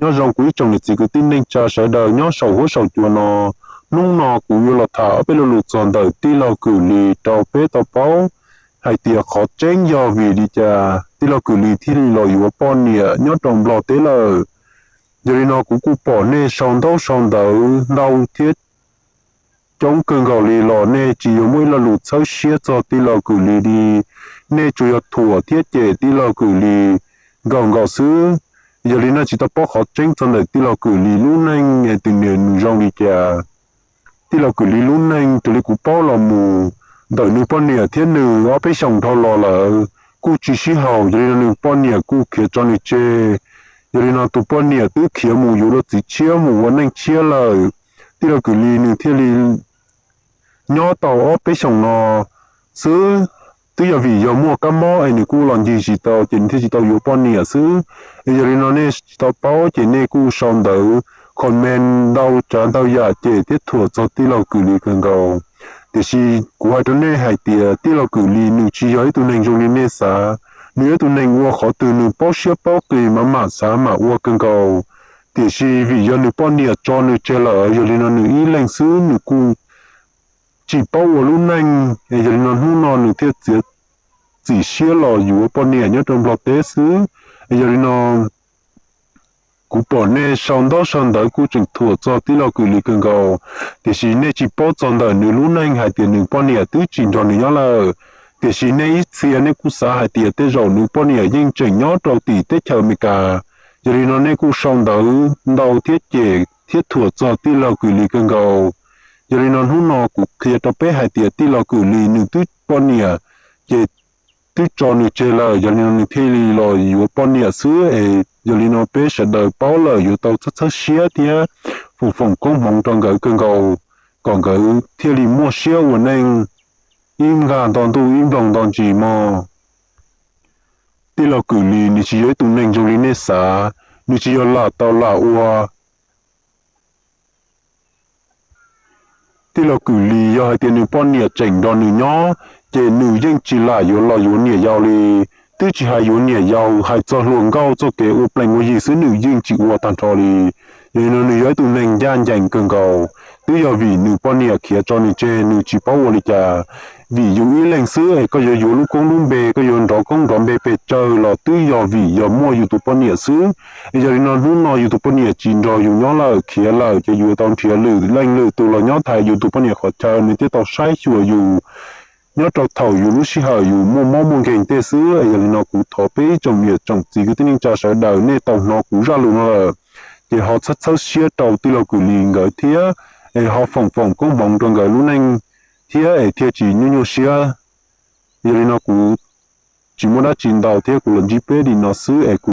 Nyob zoo kuv ib tsoom niam txiv kwv tij neej tsa sawv daws nyob saum huab saum cua no. Hnub no kuv yuav los tham ob peb lo lus txog ntawm tij laug Kwm Lis rau peb tau paub hais tias qhov tseeb yog vim li cas tij laug Kwm Lis thiaj li los yuav poj niam nyob rau Nplog teb lawm. Yog li no kuv kuj pom nej sau ntaub sau ntawv ntau thiab coob kawg nkaus li los nej tsis yog muaj ib lo lus txhawb siab txog tij laug Kwm Lis li. Nej tsuas yog thuam thiab cem tij laug Kwm Lis nkaus nkaus xwb. Yog li nej tsis tau paub qhov tseeb txog ntawm tij laug Kwm Lis lub neej es tus niam nws zoo li cas. Tij laug Kwm Lis lub neej raws li kuv paub los mus, ntawm nws poj niam thiab nws ob peb xyoos dhau los lawm kuj tsis sib haum, yog li no nws poj niam kuj khiav tso nws tseg. Yog li no tus poj niam twb khiav mus yuav luag txiv tshiab mus ua neej tshiab lawm. Tij laug Kwm Lis nws thiaj li nyob tau ob peb xyoos no xwb. Twb yog vim yog muaj kab mob es nws kuj los ncig tsis tau ces nws thiaj tsis tau yuav poj niam xwb. Es yog li no nej tsis tau paub ces nej kuj sau ntawv comment ntau tsav ntau yam cem thiab thuam txog tij laug Kwm Lis kawg nkaus. Tiam sis kuv hais rau nej hais tias tij laug Kwm Lis nws tsis yog ib tug neeg zoo li nej xav. Nws yog ib tug neeg ua qhov twg nws paub siab paub qis mas mam xav mam ua kawg nkaus. Tiam sis vim yog nws poj niam tso nws tseg lawm, yog li no nws ib leeg xwb nws kuj tsis paub ua lub neej, es yog li no hnub no nws thiaj txiav txim siab los yuav poj niam nyob rau Nplog teb xwb. Es yog li no kuv pom nej sau ntaub sau ntawv kuj tseem thuam txog tij laug Kwm Lis kawg nkaus, tiam sis nej tsis paub txog ntawm nws lub neej hais tias nws poj niam twb tsis nrog nws nyob lawm. Tiam sis nej ib txhia nej kuj xav hais tias tej zaum nws poj niam yeej tseem nyob rau tim teb chaws Amelikas. Yog li no nej kuj sau ntawv ntau thiab cem thiab thuam txog tij laug Kwm Lis kawg nkaus. Yog li no hnub no kuv qhia rau peb hais tias tij laug Kwm Lis nws twb poj niam ces twb tso nws tseg lawm, yog li no nws thiaj li los yuav poj niam xwb. Es yog li no peb sawv daws paub lawm yuav tau txhawb txhawb siab thiab foom foom koob hmoov rau nkawd kawg nkaus, kom nkawd thiaj li muaj siab ua neej ib nqag nto ntuj ib nploog nto ntsis mog. Tij laug Kwm Lis nws tsis yog ib tug neeg zoo li nej xav, nws tsis yog lam tau lam ua. Tij laug Kwm Lis yog hais tias nws poj niam tseem nrog nws nyob, ces nws yeej tsis lam yuav los yuav niam yau li. Twb tsis hais yuav niam yau, hais txog hluas nkauj txoj kev ua plees ua yi xwb nws yeej tsis ua tag nrho li. Yog li no nws yog ib tug neeg ncaj ncees kawg nkaus. Twb yog vim nws poj niam khiav tso nws tseg nws tsis paub ua li cas. Vim yus ib leeg xwb es koj yuav yuav lub koob lub npe, koj yuav nrov koob nrov npe pes tsawg los twb yog vim yog muaj yus tus poj niam xwb. Es yog li no hnub no yus tus poj niam tsis nrog yus nyob lawm khiav lawm ces yus tau nrhiav lwm leej lwm tus los nyob thaiv yus tus poj niam qhov chaw nws thiaj tau saib xyuas yus nyob rau thaum yus lub sij hawm yus muaj mob muaj nkeeg tej xwb. Es yog li no kuv thov peb ib tsoom niam tsoom txiv kwv tij neej tsa sawv daws nej tau hnov kuv zaj lus no lawm, ces ho txhawb txhawb siab rau tij laug Kwm Lis nkawd thiab, es ho foom foom koob hmoov rau nkawd lub neej thiab es thiaj tsis nyuaj nyuaj siab. Yog li no kuv tsis muaj dab tsi ntau thiab kuv los ntsib peb li no xwb es kuv